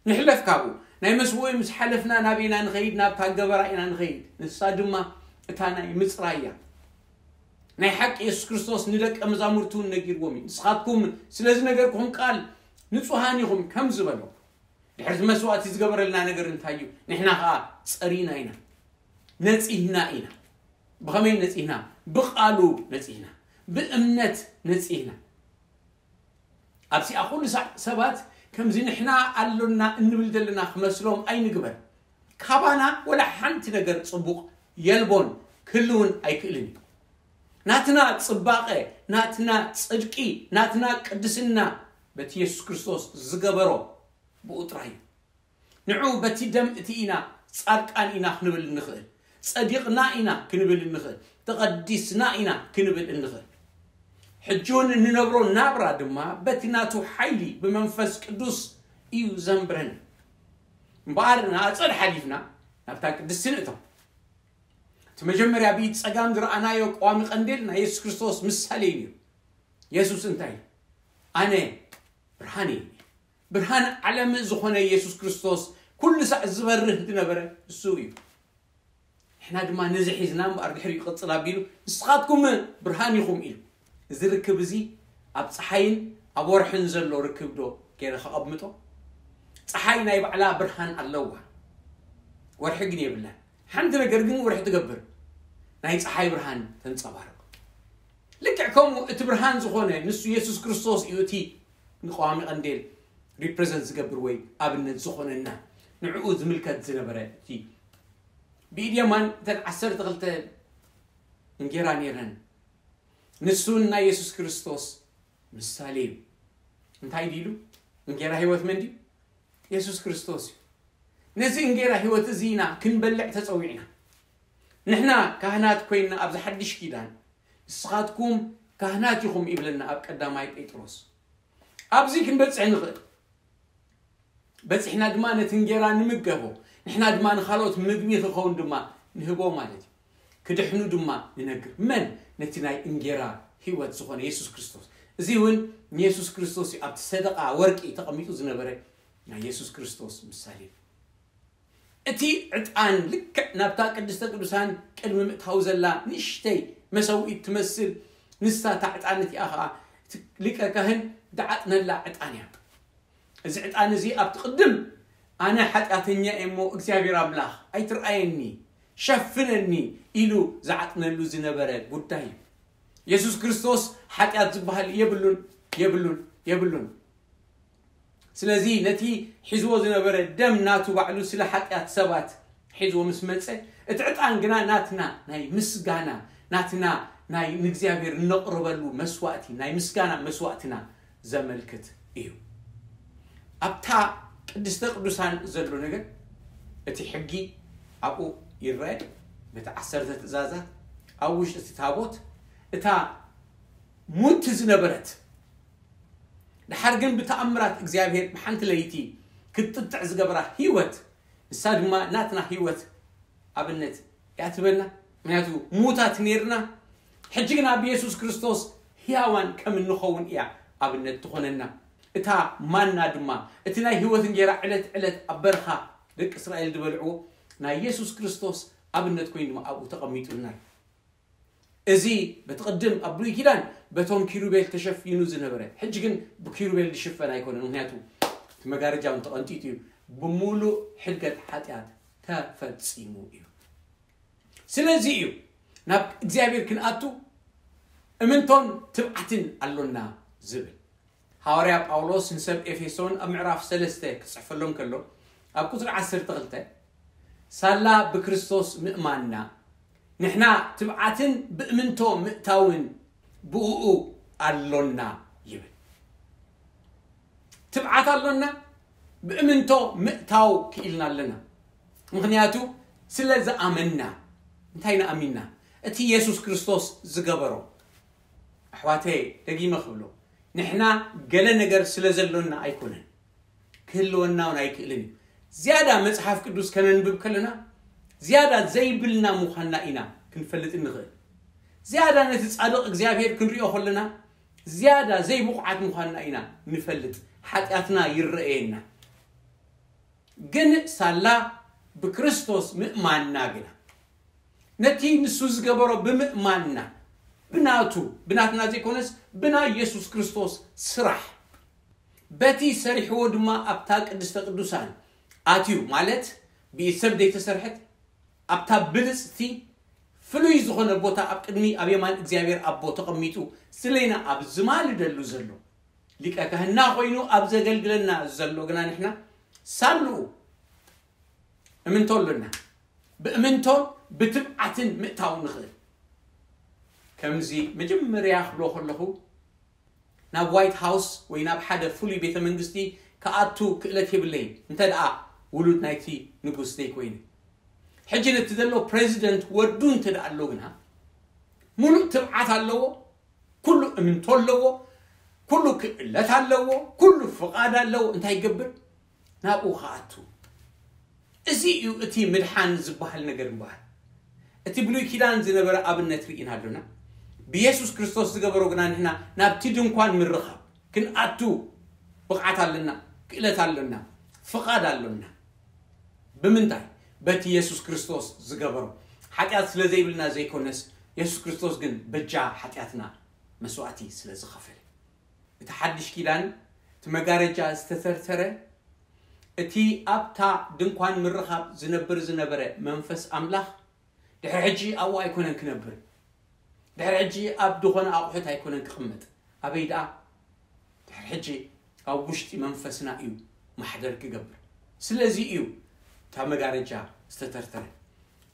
ንሕለፍ ካብኡ። ናይ መስዋእቲ ምስ ሓለፍና ናበይ ኢና ንኸይድ? ናብታ ገበራ ኢና ንኸይድ። ንሳ ድማ እታ ናይ ምጽራይ እያ። ናይ ሓቂ የሱስ ክርስቶስ ንደቀ መዛሙርቱ እውን ነጊርዎም እዩ። "ንስኻትኩም ስለዚ ነገርኩም ቃል ንጹሃን ኢኹም" ከም ዝበሎ፣ ድሕሪ እቲ መስዋእቲ ዝገበረልና ነገር እንታይ እዩ? ንሕና ኸዓ ጸሪና ኢና፣ ነጺህና ኢና። ብኸመይ ነጺህና? ብቓሉ ነጺህና፣ ብእምነት ነጺህና። ኣብዚኣ ኩሉ ሳዕ ሰባት ከምዚ ንሕና ኣሎና እንብል ዘለና ክመስሎም ኣይንግበር። ካባና ወላ ሓንቲ ነገር ጽቡቕ የልቦን፣ ክህልውን ኣይክእልን እዩ። ናትና ጽባቐ፣ ናትና ጽድቂ፣ ናትና ቅድስና በቲ የሱስ ክርስቶስ ዝገበሮ ብኡ ጥራይ እዩ። ንዑ በቲ ደም እቲ ኢና ጻድቃን ኢና ክንብል እንኽእል፣ ጸዲቕና ኢና ክንብል እንኽእል፣ ተቐዲስና ኢና ክንብል እንኽእል። ሕጂ እውን እንነብሮ ናብራ ድማ በቲ ናቱ ሓይሊ ብመንፈስ ቅዱስ እዩ ዘንብረን። እምበኣር ንኣጸድ ሓሊፍና ናብታ ቅድስቲ ንእቶ። እቲ መጀመርያ ብኢድ ጸጋም ዝረኣናዮ ቀዋሚ ቀንዴል ናይ የሱስ ክርስቶስ ምሳሌ እዩ። የሱስ እንታይ እዩ? ኣነ ብርሃን እየ። ብርሃን ዓለም ዝኾነ የሱስ ክርስቶስ ኩሉ ሳዕ ዝበርህ ዝነበረ እሱ እዩ። ንሕና ድማ ነዚ ሒዝና እምበኣር ድሕሪኡ ይቕጽል ኣቢሉ ንስኻትኩም ብርሃን ኢኹም ኢሉ። እዚ ርክብ እዚ ኣብ ጸሓይን ኣብ ወርሕን ዘሎ ርክብ ዶ ገይረ ከቐምጦ? ጸሓይ ናይ ባዕላ ብርሃን ኣለዋ፣ ወርሒ ግን የብላን። ሓንቲ ነገር ግን ወርሒ ትገብር፣ ናይ ጸሓይ ብርሃን ተንጸባርቕ። ልክዕ ከምኡ እቲ ብርሃን ዝኾነ ንሱ የሱስ ክርስቶስ እዩ፣ እቲ ንቀዋሚ ቀንዴል ሪፕሬዘንት ዝገብር ወይ ኣብነት ዝኾነና ንዕኡ ዝምልከት ዝነበረ እቲ ብኢድ የማን እተን ዓሰርተ ክልተ እንጌራ ነይረን። ንሱ ናይ የሱስ ክርስቶስ ምሳሌ እዩ። እንታይ ድዩ ኢሉ? እንጌራ ህይወት መን ድዩ? የሱስ ክርስቶስ እዩ። ነዚ እንጌራ ህይወት እዚ ኢና ክንበልዕ ተጸዊዕና። ንሕና ካህናት ኮይንና ኣብዚ ሓድሽ ኪዳን፣ ንስኻትኩም ካህናት ኢኹም ይብለና ኣብ ቀዳማይ ጴጥሮስ። ኣብዚ ክንበጽሕ ንኽእል። በጺሕና ድማ ነቲ እንጌራ ንምገቦ፣ ንሕና ድማ ንኻልኦት ምግቢ ክኸውን ድማ ንህቦ ማለት እዩ። ክድሕኑ ድማ ንነግር። መን? ነቲ ናይ እንጌራ ህይወት ዝኾነ የሱስ ክርስቶስ። እዚ እውን ንየሱስ ክርስቶስ እዩ። ኣብቲ ሰደቓ ወርቂ ተቐሚጡ ዝነበረ ናይ የሱስ ክርስቶስ ምሳሌ እዩ። እቲ ዕጣን ልክዕ ናብታ ቅድስተ ቅዱሳን ቅድሚ ምእታው ዘላ ንእሽተይ መሰውኢት ትመስል፣ ንሳ እታ ዕጣን እቲኣ ኸዓ እቲ ሊቀ ካህን ዝዓጥነላ ዕጣን እያ። እዚ ዕጣን እዚ ኣብቲ ቅድም ኣነ ሓጢኣተኛ እየ እሞ እግዚኣብሔር ኣምላኽ ኣይትርኣየኒ፣ ሸፍነኒ ኢሉ ዝዓጥነሉ ዝነበረ ጉዳይ እዩ። የሱስ ክርስቶስ ሓጢኣት ዝበሃል የብሉን፣ የብሉን፣ የብሉን። ስለዚ ነቲ ሒዝዎ ዝነበረ ደም ናቱ ባዕሉ ስለ ሓጢኣት ሰባት ሒዝዎ ምስ መጸ፣ እቲ ዕጣን ግና ናትና ናይ ምስጋና፣ ናትና ናይ ንእግዚኣብሔር እነቕርበሉ መስዋእቲ፣ ናይ ምስጋና መስዋእትና ዘመልክት እዩ። ኣብታ ቅድስተ ቅዱሳን ዘሎ ነገር፣ እቲ ሕጊ ኣብኡ ይረአ፣ በቲ ዓሰርተ ትእዛዛት ኣብ ውሽጢ እቲ ታቦት፣ እታ ሙት ዝነበረት፣ ድሓር ግን ብተኣምራት እግዚኣብሔር ብሓንቲ ለይቲ ክትጥጥዕ ዝገበራ ህይወት፣ ንሳ ድማ ናትና ህይወት ኣብነት እያ ትበልና። ምክንያቱ ሙታት ነይርና፣ ሕጂ ግና ብየሱስ ክርስቶስ ህያዋን ከም እንኸውን እያ ኣብነት ትኾነና። እታ ማና ድማ፣ እቲ ናይ ህይወት እንጌራ ዕለት ዕለት ኣብ በረኻ ደቂ እስራኤል ዝበልዕዎ፣ ናይ የሱስ ክርስቶስ ኣብነት ኮይኑ ድማ ኣብኡ ተቐሚጡልና እዩ። እዚ በቲ ቅድም ኣብ ብሉይ ኪዳን በቶም ኪሩቤል ተሸፊኑ ዝነበረ፣ ሕጂ ግን ብኪሩቤል ዝሽፈን ኣይኮነን። ምክንያቱ እቲ መጋረጃ እውን ተቐንጢጡ እዩ። ብምሉእ ሕድገት ሓጢኣት ተፈጺሙ እዩ። ስለዚ እዩ ናብ እግዚኣብሔር ክንኣቱ እምንቶን ትብዓትን ኣሎና ዝብል። ሃዋርያ ጳውሎስ ንሰብ ኤፌሶን ኣብ ምዕራፍ ሰለስተ ክጽሕፈሎም ከሎ፣ ኣብ ቁጽሪ ዓሰርተ ክልተ፣ ሳላ ብክርስቶስ ምእማንና፣ ንሕና ትብዓትን ብእምንቶ ምእታውን ብእኡ ኣሎና ይብል። ትብዓት ኣሎና፣ ብእምንቶ ምእታው ክኢልና ኣለና። ምኽንያቱ ስለ ዝኣመንና። እንታይ ንኣሚንና? እቲ የሱስ ክርስቶስ ዝገበሮ። ኣሕዋተይ፣ ደጊመ ክብሎ፣ ንሕና ገለ ነገር ስለ ዘሎና ኣይኮነን፣ ክህልወና እውን ኣይክእልን እዩ። ዝያዳ መጽሓፍ ቅዱስ ከነንብብ ከለና፣ ዝያዳ ዘይብልና ምዃንና ኢና ክንፈልጥ እንኽእል። ዝያዳ ነቲ ጻድቕ እግዚኣብሔር ክንሪኦ ከለና፣ ዝያዳ ዘይብቑዓት ምዃንና ኢና ንፈልጥ። ሓጢኣትና ይረኣየና። ግን ሳላ ብክርስቶስ ምእማንና ግና፣ ነቲ ንሱ ዝገበሮ ብምእማንና፣ ብናቱ፣ ብናትና ዘይኮነስ ብናይ የሱስ ክርስቶስ ስራሕ፣ በቲ ሰሪሕዎ ድማ ኣብታ ቅድስተ ቅዱሳን ኣትዩ፣ ማለት ብኢድ ሰብ ዘይተሰርሐት፣ ኣብታ ብልጽቲ ፍሉይ ዝኾነ ቦታ ኣብ ቅድሚ ኣብ የማን እግዚኣብሔር ኣቦ ተቐሚጡ፣ ስለና ኣብ ዝማልደሉ ዘሎ፣ ሊቀ ካህንና ኮይኑ ኣብ ዘገልግለና ዘሎ ግና ንሕና ሳልኡ እምንቶ ኣሎና። ብእምንቶን ብትብዓትን ምእታው ንኽእል። ከምዚ መጀመርያ ክብሎ ከለኹ ናብ ዋይት ሃውስ ወይ ናብ ሓደ ፍሉይ ቤተ መንግስቲ ክኣቱ ክእለት የብለይን እንተ ደኣ ውሉድ ናይቲ ንጉስ ዘይኮይነ። ሕጂ ነቲ ዘሎ ፕሬዚደንት ወዱ እንተ ደኣ ኣሎ ግና፣ ሙሉእ ትብዓት ኣለዎ፣ ኩሉ እምንቶ ኣለዎ፣ ኩሉ ክእለት ኣለዎ፣ ኩሉ ፍቓድ ኣለዎ። እንታይ ይገብር? ናብኡ ክኣቱ። እዚ እዩ እቲ ምድሓን ዝበሃል ነገር እምበኣር። እቲ ብሉይ ኪዳን ዝነበረ ኣብነት ርኢና ኣሎና። ብየሱስ ክርስቶስ ዝገበሮ ግና ንሕና ናብቲ ድንኳን ምርኻብ ክንኣቱ ብቕዓት ኣለና፣ ክእለት ኣለና፣ ፍቓድ ኣሎና። ብምንታይ? በቲ የሱስ ክርስቶስ ዝገበሮ። ሓጢኣት ስለ ዘይብልና ዘይኮነስ፣ የሱስ ክርስቶስ ግን በጃ ሓጢኣትና መስዋእቲ ስለ ዝኸፈለ። እቲ ሓድሽ ኪዳን፣ እቲ መጋረጃ ዝተተርተረ፣ እቲ ኣብታ ድንኳን ምርኻብ ዝነብር ዝነበረ መንፈስ ኣምላኽ፣ ድሕሪ ሕጂ ኣብኡ ኣይኮነን ክነብር። ድሕሪ ሕጂ ኣብ ዝኾነ ኣቑሑት ኣይኮነን ክቕመጥ። ኣበይ ደኣ? ድሕሪ ሕጂ ኣብ ውሽጢ መንፈስና እዩ ማሕደር ክገብር። ስለዚ እዩ እታ መጋረጃ ዝተተርተረ።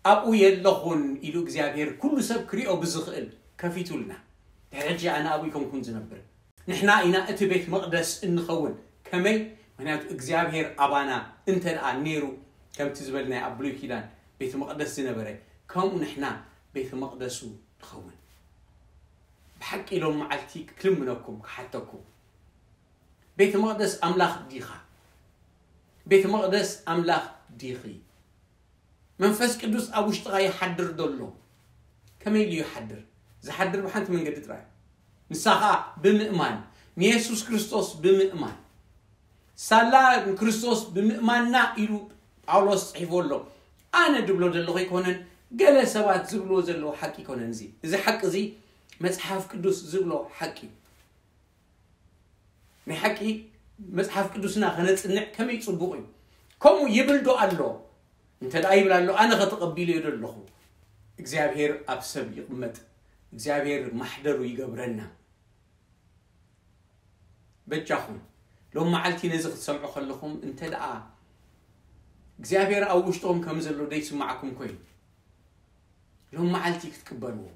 ኣብኡ የለኹን ኢሉ እግዚኣብሔር ኩሉ ሰብ ክሪኦ ብዝኽእል ከፊቱልና። ድሕሪ ሕጂ ኣነ ኣብኡ ኣይኮንኩን ዝነብር። ንሕና ኢና እቲ ቤት መቕደስ እንኸውን። ከመይ? ምኽንያቱ እግዚኣብሔር ኣባና እንተ ደኣ ነይሩ፣ ከምቲ ዝበልናዮ ኣብ ብሉይ ኪዳን ቤት መቕደስ ዝነበረ፣ ከምኡ ንሕና ቤት መቕደሱ ንኸውን። ብሓቂ ሎም መዓልቲ ክልምነኩም፣ ክሓተኩም፣ ቤት መቕደስ ኣምላኽ ዲኻ? ቤት መቕደስ ኣምላኽ ዲኺ? መንፈስ ቅዱስ ኣብ ውሽጥኻ ይሓድር ዶ ኣሎ? ከመይ ኢሉ ይሓድር? ዝሓድር ብሓንቲ መንገዲ ጥራይ። ንሳ ኸኣ ብምእማን፣ ንየሱስ ክርስቶስ ብምእማን። ሳላ ንክርስቶስ ብምእማንና ኢሉ ጳውሎስ ጽሒፉ ኣሎ። ኣነ ድብሎ ዘለኹ ኣይኮነን፣ ገለ ሰባት ዝብልዎ ዘለዉ ሓቂ ኣይኮነን። እዚ፣ እዚ ሓቂ እዚ መጽሓፍ ቅዱስ ዝብሎ ሓቂ እዩ። ናይ ሓቂ መጽሓፍ ቅዱስና ከነጽንዕ ከመይ ጽቡቕ እዩ። ከምኡ ይብል ዶ ኣሎ? እንተ ደኣ ይብል ኣሎ፣ ኣነ ኸተቐቢለዮ ዶ ኣለኹ? እግዚኣብሔር ኣብ ሰብ ይቕመጥ። እግዚኣብሔር ማሕደሩ ይገብረና። በጃኹም፣ ሎም መዓልቲ ነዚ ክትሰምዑ ከለኹም፣ እንተ ደኣ እግዚኣብሔር ኣብ ውሽጥኹም ከም ዘሎ ደይስማዓኩም ኮይኑ፣ ሎም መዓልቲ ክትቅበልዎ፣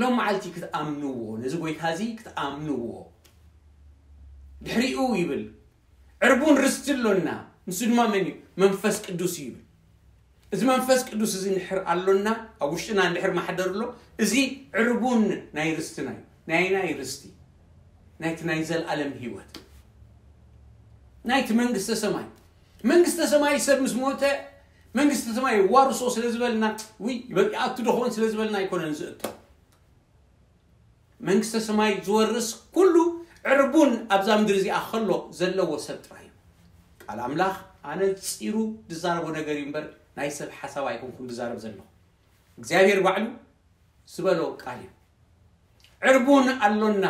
ሎም መዓልቲ ክትኣምንዎ፣ ነዚ ጎይታ እዚ ክትኣምንዎ። ድሕሪኡ ይብል፣ ዕርቡን ርስቲ ኣሎና፣ ንሱ ድማ መን እዩ? መንፈስ ቅዱስ እዩ ይብል። እዚ መንፈስ ቅዱስ እዚ እንድሕር ኣሎና፣ ኣብ ውሽጥና እንድሕር ማሕደር ኣሎ፣ እዚ ዕርቡን ናይ ርስትና እዩ። ናይ ናይ ርስቲ፣ ናይቲ ናይ ዘልኣለም ህይወት፣ ናይቲ መንግስተ ሰማይ። መንግስተ ሰማይ ሰብ ምስ ሞተ መንግስተ ሰማይ ዋርሶ ስለ ዝበልና፣ ውይ፣ ይኣቱ ዶ ኾን ስለ ዝበልና ኣይኮነን ዝእቶ። መንግስተ ሰማይ ዝወርስ ኩሉ ዕርቡን ኣብዛ ምድሪ እዚኣ ከሎ ዘለዎ ሰብ ጥራይ እዩ። ቃል ኣምላኽ ኣነጺሩ ዝዛረቦ ነገር እዩ እምበር፣ ናይ ሰብ ሓሳብ ኣይኮንኩን ዝዛረብ ዘለኹ። እግዚኣብሔር ባዕሉ ዝበሎ ቃል እዩ። ዕርቡን ኣሎና።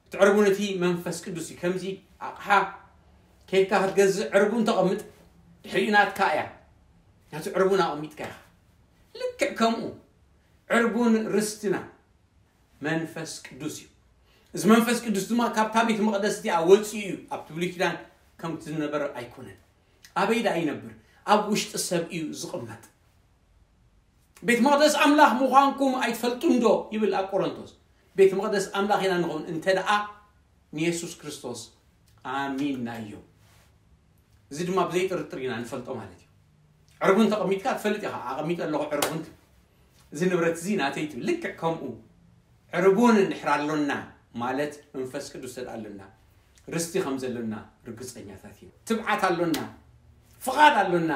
እቲ ዕርቡን እቲ መንፈስ ቅዱስ እዩ። ከምዚ ኣቕሓ ኬድካ ክትገዝእ ዕርቡን ተቐምጥ፣ ድሕሪኡ ናትካ እያ። ናቲ ዕርቡን ኣቐሚጥካ ኢኻ። ልክዕ ከምኡ ዕርቡን ርስትና መንፈስ ቅዱስ እዩ። እዚ መንፈስ ቅዱስ ድማ ካብታ ቤት መቕደስ እቲኣ ወፂኡ እዩ። ኣብቲ ብሉይ ኪዳን ከምቲ ዝነበረ ኣይኮነን። ኣበይ ደኣ ይነብር? ኣብ ውሽጢ ሰብ እዩ ዝቕመጥ። ቤት መቕደስ ኣምላኽ ምዃንኩም ኣይትፈልጡን ዶ? ይብል ኣብ ቆሮንቶስ። ቤት መቕደስ ኣምላኽ ኢና ንኸውን እንተ ደኣ ንየሱስ ክርስቶስ ኣሚንናዮ። እዚ ድማ ብዘይ ጥርጥር ኢና ንፈልጦ ማለት እዩ። ዕርቡን ተቐሚጥካ ትፈልጥ ኢኻ። ኣቐሚጠ ኣለኹ ዕርቡን ትብል። እዚ ንብረት እዚ ናተይ ትብል። ልክዕ ከምኡ ዕርቡን እንድሕር ኣሎና ማለት መንፈስ ቅዱስ ተድኣ ኣሎና፣ ርስቲ ከም ዘሎና ርግጸኛታት ኢና። ትብዓት ኣሎና፣ ፍቓድ ኣሎና።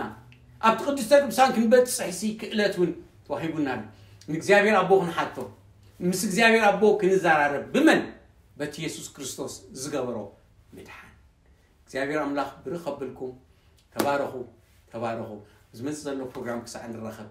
ኣብቲ ቅድስተ ቅዱሳን ክንበጽሕሲ ክእለት እውን ተዋሂቡና ኣሎ። ንእግዚኣብሔር ኣቦ ክንሓቶ፣ ምስ እግዚኣብሔር ኣቦ ክንዘራረብ። ብመን? በቲ የሱስ ክርስቶስ ዝገበሮ ምድሓን። እግዚኣብሔር ኣምላኽ ብርኽ ከብልኩም። ተባረኹ፣ ተባረኹ። ዝመጽእ ዘሎ ፕሮግራም ክሳዕ ንራኸብ